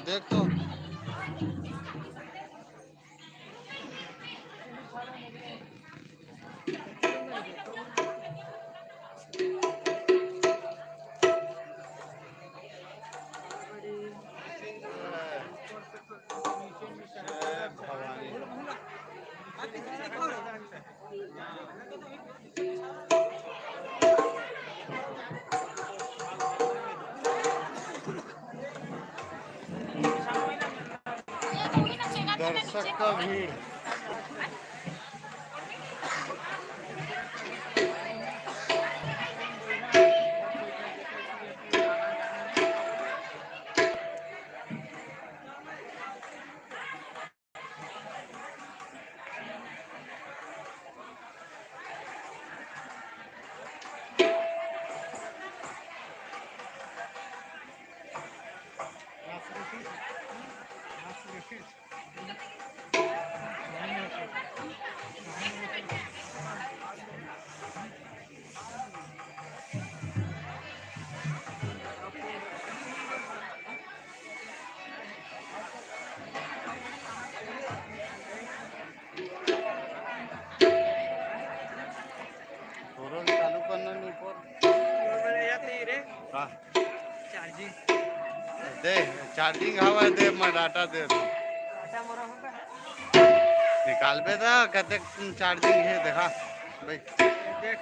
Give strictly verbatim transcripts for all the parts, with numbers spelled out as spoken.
देख तो। दर्शक का भीड़। फोरन चालू करना नहीं पर। हाँ। चार्जिंग। दे, चार्जिंग हवा दे, मैं डाटा दे। निकालबे त कतेक चार्जिंग हे, देखा भाई। देख,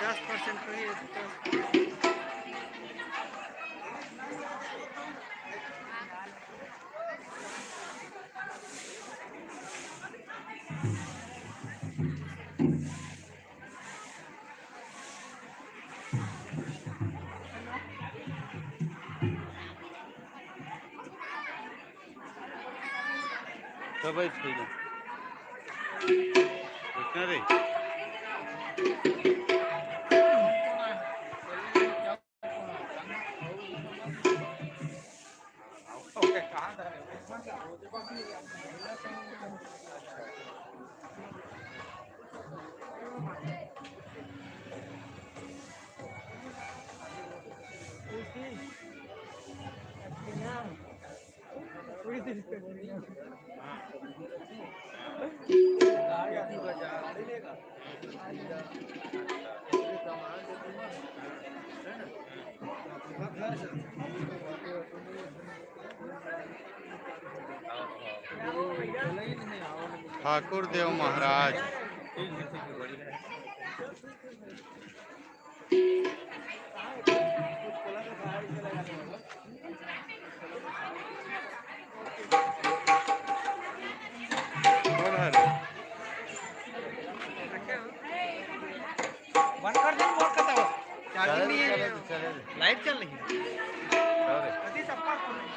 दस परसेंट तो ही है, दस परसेंट। तो भाई, ठीक है। देखना रे। ठाकुर देव महाराज। कौन है रे? बंद कर दे, मोर कथा हो। चार्जिंग नहीं है। चले दे, चले दे। लाइट चल रही है। अरे। अभी सब पास हो रहा है।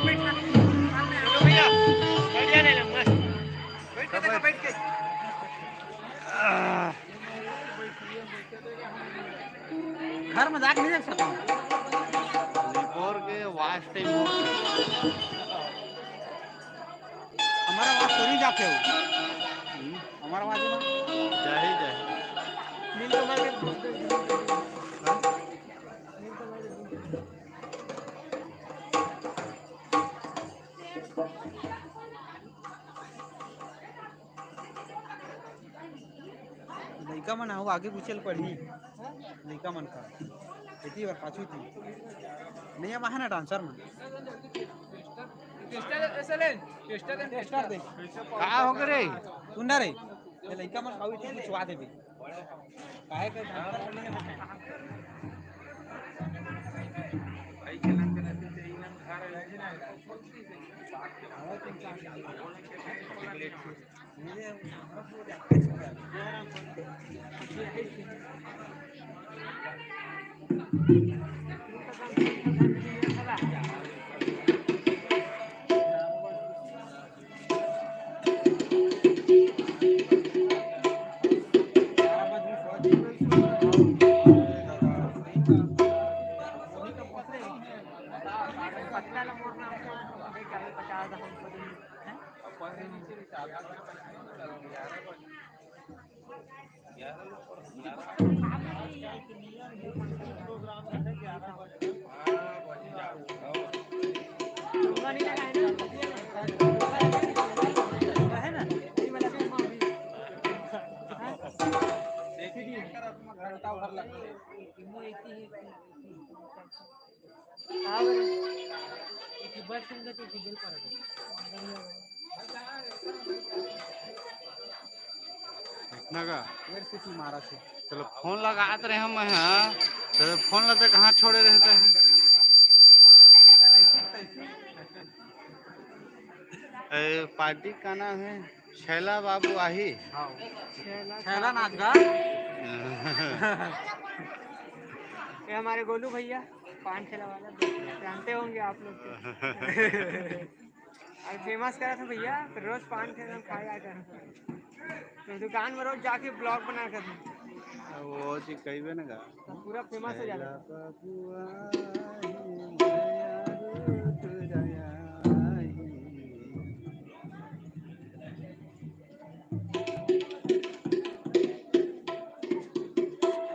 भैया, बढ़िया नहीं लग, मस्त। बैठ के देखो, बैठ के। घर में जाके नहीं देख सकता। रिपोर्ट के वास्ते हमारा आवाज तो नहीं जाके हो। हमारा आवाज ना। जाही, जाही। नील कमल के लइका मन ह, वो आगे पीछे ल पढ़ही। लइका मन का एती बर पाछू थी। नहीं, अब आहे ना डांसर मन। टेस्टर दे। का हो गे रे? सुन ना रे, ये लइका मन खाऊ इथे बिछवा देबे। काहे के डांसर मन नहीं है? इतना का? एयर सिटी मारा से। चलो, फोन लगात रहे हम, हाँ। चलो, फोन लगते कहाँ छोड़े रहते हैं? ए, पार्टी का नाम है छैला बाबू आही। हाँ। छैला नाच गा। ये हमारे गोलू भैया, पान ठेला वाला, जानते होंगे आप लोग तो। अउ फेमस करा था भैया, तो रोज पान ठेला में खाए आया करा। तो दुकान में रोज जाके ब्लॉग बना कर वो चीज कहिबे ना गा। तो पूरा फेमस हो जाता।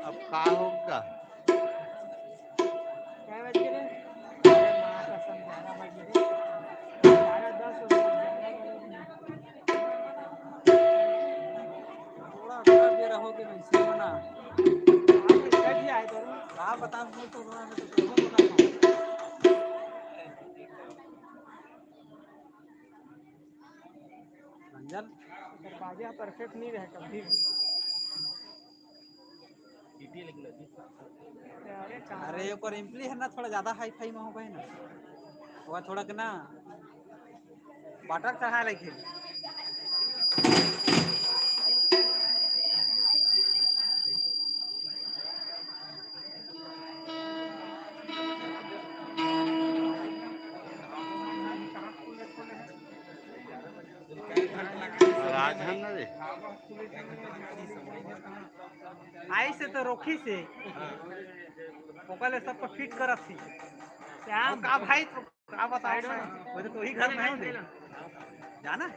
अब का होगा? कै बज गे रे? अरे माँ कसम, ग्यारह बज गे रे। ग्यारह दस हो गे, ग्यारह बज गे। थोड़ा, थोड़ा देर हो गे वैसे बना। आज तो कट ही आए तो। का बता, मैं तो बना, मैं तो सोचो बना। रंजन, एकर बाजा परफेक्ट नहीं रहे कभी। अरे, अरे, ओकर एम्पली है ना, थोड़ा ज्यादा हाई फाई में हो गए ना, वो थोड़ा के ना बटक चढ़ा लेके। राजधान ना रे। आई से तो रोकी से। ओकर ले सबको फिट करत थी। श्याम। का भाई, तो का बताओ? वो तो कोई घर में है नहीं। जाना?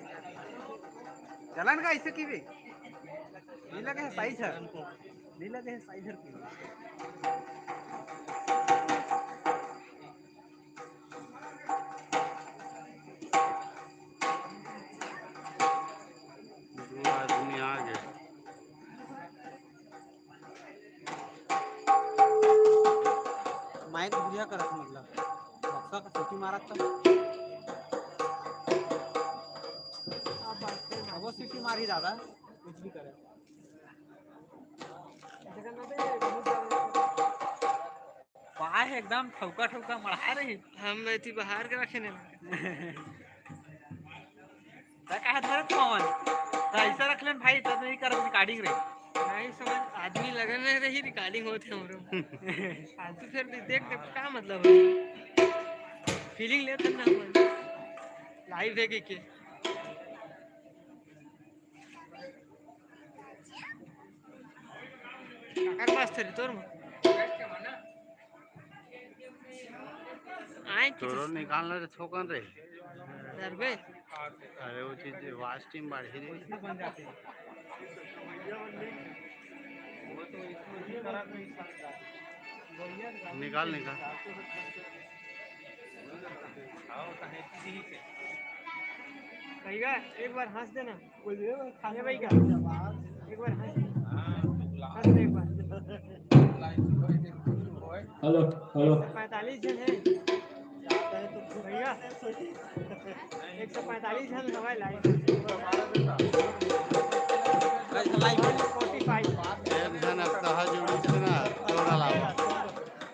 चलन का ऐसे की भी? नहीं लगे है साइज है। नहीं लगे है साइज है की। दो आदमी आ गए। माइक बुढ़िया करत, मतलब, बक्सा का सीटी मारत था। अब वो सीटी मारी दादा, कुछ भी करे। वाह, एकदम ठौका ठौका मढ़ा रही। हम एती बाहर के रखे नहीं। त काहे धरत हवन? त ऐसा रख लेन भाई, तब नहीं कर रिकॉर्डिंग रही। नहीं समझ, आदमी लगन नहीं रही, रिकॉर्डिंग होते हमरो। फालतू फिर भी देख, देख, का मतलब है? फीलिंग लेत हन ना हमन। लाइव हे के, के? काकर मास्टर हे तोर म? आए कि तोरो निकालना रे थोकन रे। डरबे? अरे वो चीज वाच टीम बाढ़ी रे। निकाल, निकाल। भैया, एक बार हंस देना। ये भाई का? एक बार हंस। हंस दे एक बार। Hello, hello. पैंतालीस जन है। भैया, एक सौ पैंतालीस जन हवाई लाइन। Forty five. एक जन अब कहा जुड़ी से ना, तोड़ा लावा।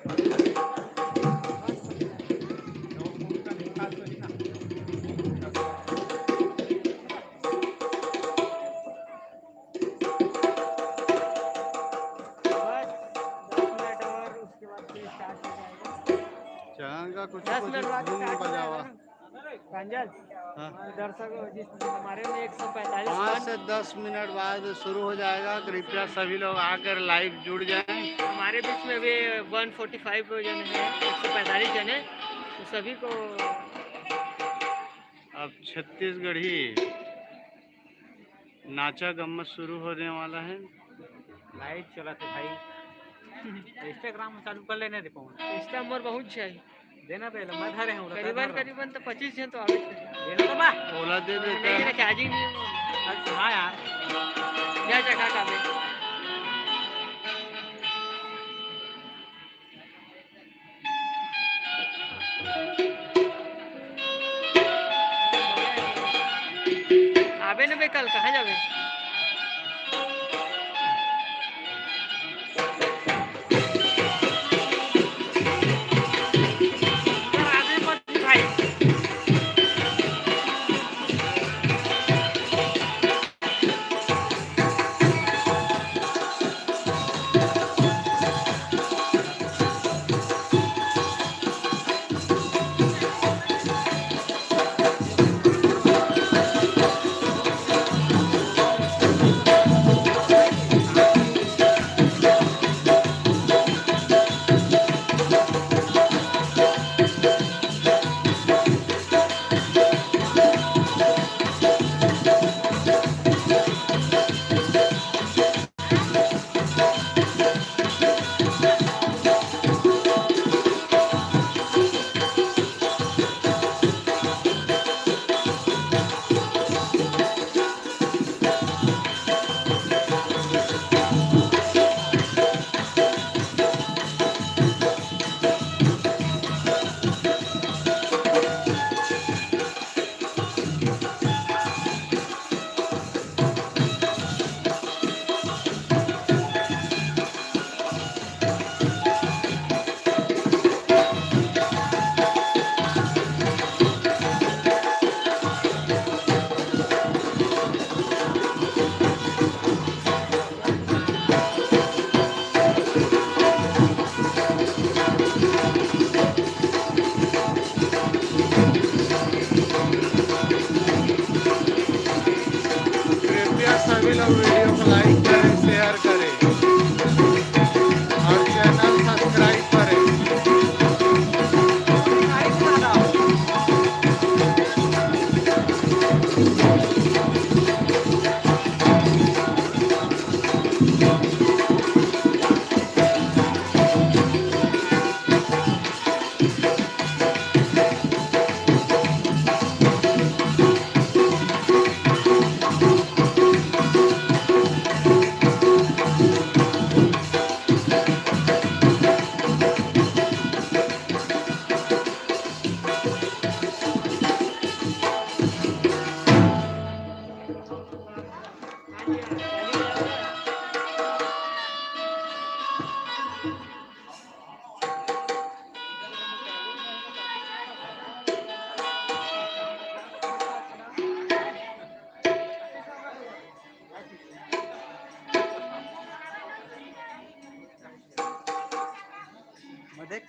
बस दस मिनट और, उसके बाद फिर स्टार्ट हो जाएगा। चंगा कुछ दस कुछ मिनट बाद धुन स्टार्ट हो बजावा। जाएगा ना। प्रांजल, हाँ। दर्शक जिस हमारे में एक सौ पैंतालीस पाँच से दस मिनट बाद शुरू हो जाएगा। कृपया सभी लोग आकर लाइव जुड़ जाएं। हमारे बीच में भी वन फोर्टी फाइव जन है, एक सौ पैंतालीस जन है, तो सभी को अब छत्तीसगढ़ी नाचा गम्मत शुरू होने वाला है। लाइव चलत हे भाई। Instagram में चालू कर लेने दे पवन। Insta मोर बहुत छै। देना तो एला, मैं धरे हूँ, करीबन, धर रहा। करीबन तो पच्चीस जन तो आवे थे। देना तो बा। ओला दे दे नहीं, का। मेरा चार्जिंग नहीं है। अच्छा, हाँ यार। जा, जा, का, का दे। आबे न बे, कल कहाँ जाबे? कृपया सभी लोग वीडियो को लाइक करें, शेयर करें और चैनल सब्सक्राइब करें।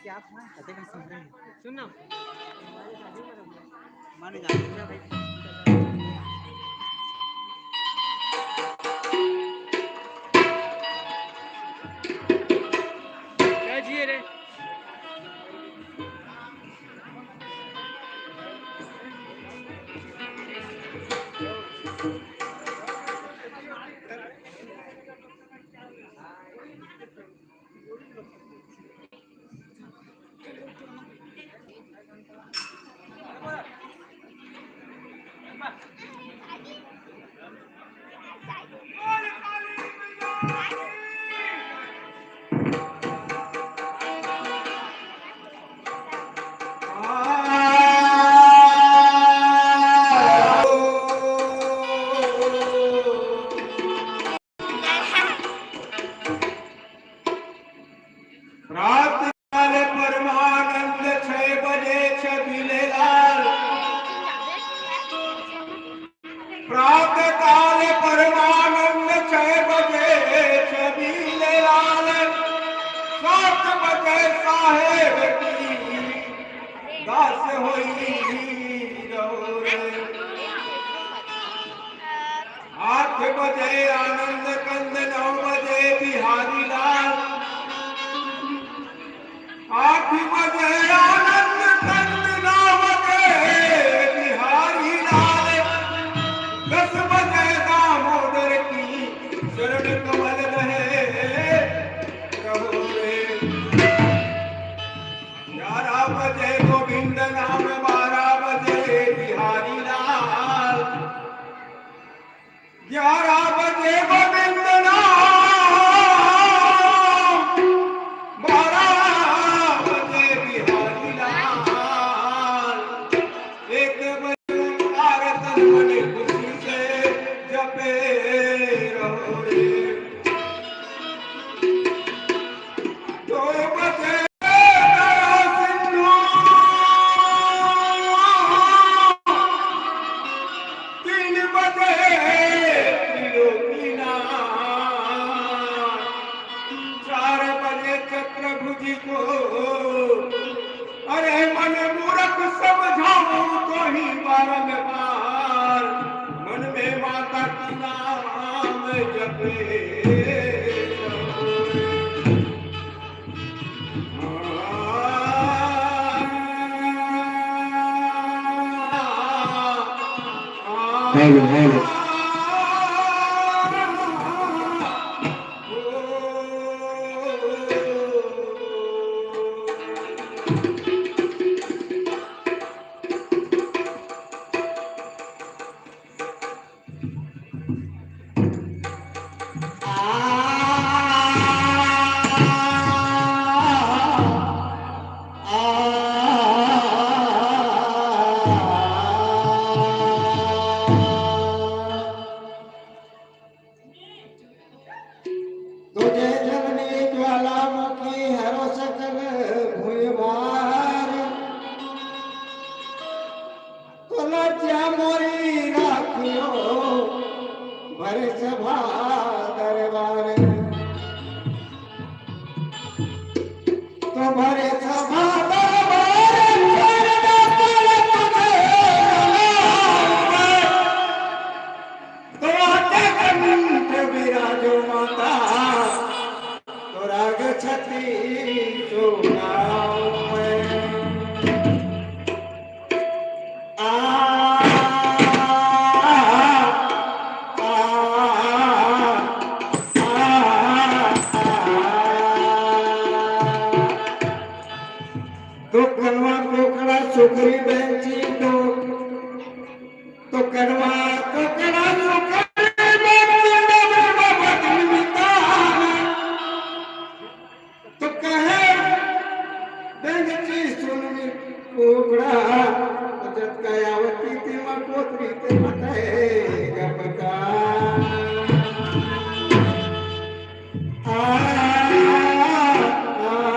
सुन ना। माने जाने। क्या जिए रे? प्रात काल परमानंद छह बजे छबीले लाल। प्रात काल परमानंद छह बजे छबीले लाल। सात बजे साहेब की दास होई रहो रे। आठ बजे आनंद कंद, नौ बजे बिहारी लाल। आठ बजे आनंद कंद, नौ बजे बिहारी लाल। दस बजे दामोदर की शरण कमल रहे रहो रे। ग्यारह बजे गोविंद नाम, बारह बजे बिहारी लाल। ग्यारह बजे गोविंद नाम, बारह बजे बिहारी लाल। एक बजे ओंकार तन मन खुशी से जपे रहो रे। दो बजे दया सिंधु, तीन बजे त्रिलोकीनाथ, चार बजे चतुर्भुज को, अरे मन मूरख समझाऊं तो ही बारंबार, मन में माता की नाम जपे। Hello, hello. तुझे जगनी ज्वालामुखी हरो सकल भूभार। तो लज्जा मोरी राखियो भरे सभा दरबार। तो भरे सभा दरबार, चरण तल तुझे नमन। तो आके कंठ विराजो माता, तो राग छत्तीसो गाओ मैं। आ, आ, आ, आ। तो कनवा कोकड़ा सुखरी बेंची तो, तो कनवा कोकड़ा सुखरी बेंची तो, तो कहे बेंची सुनमी कोकड़ा, जतका आवती तेमा कोतरी तेमा कहे गपका। आ, आ, आ, आ।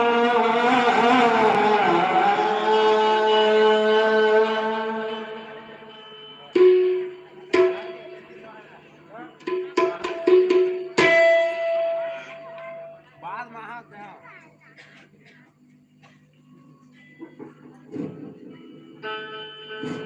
Hello,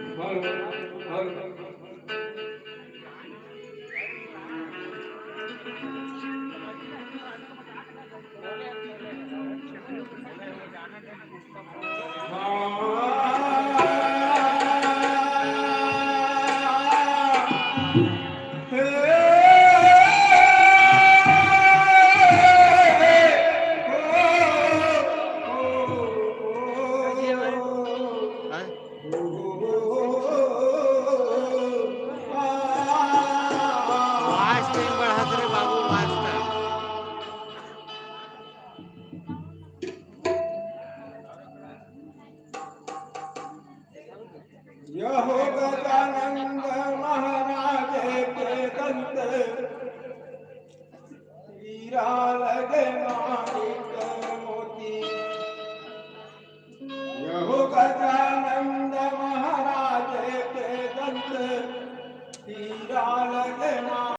hello. आवाज तेल बढ़ात रे बाबू, आवाज ना। यहो गजानंद महाराज के दंत हीरा लगे माणिक मोती। यहो गजानंद महाराज के दंत हीरा लगे माणिक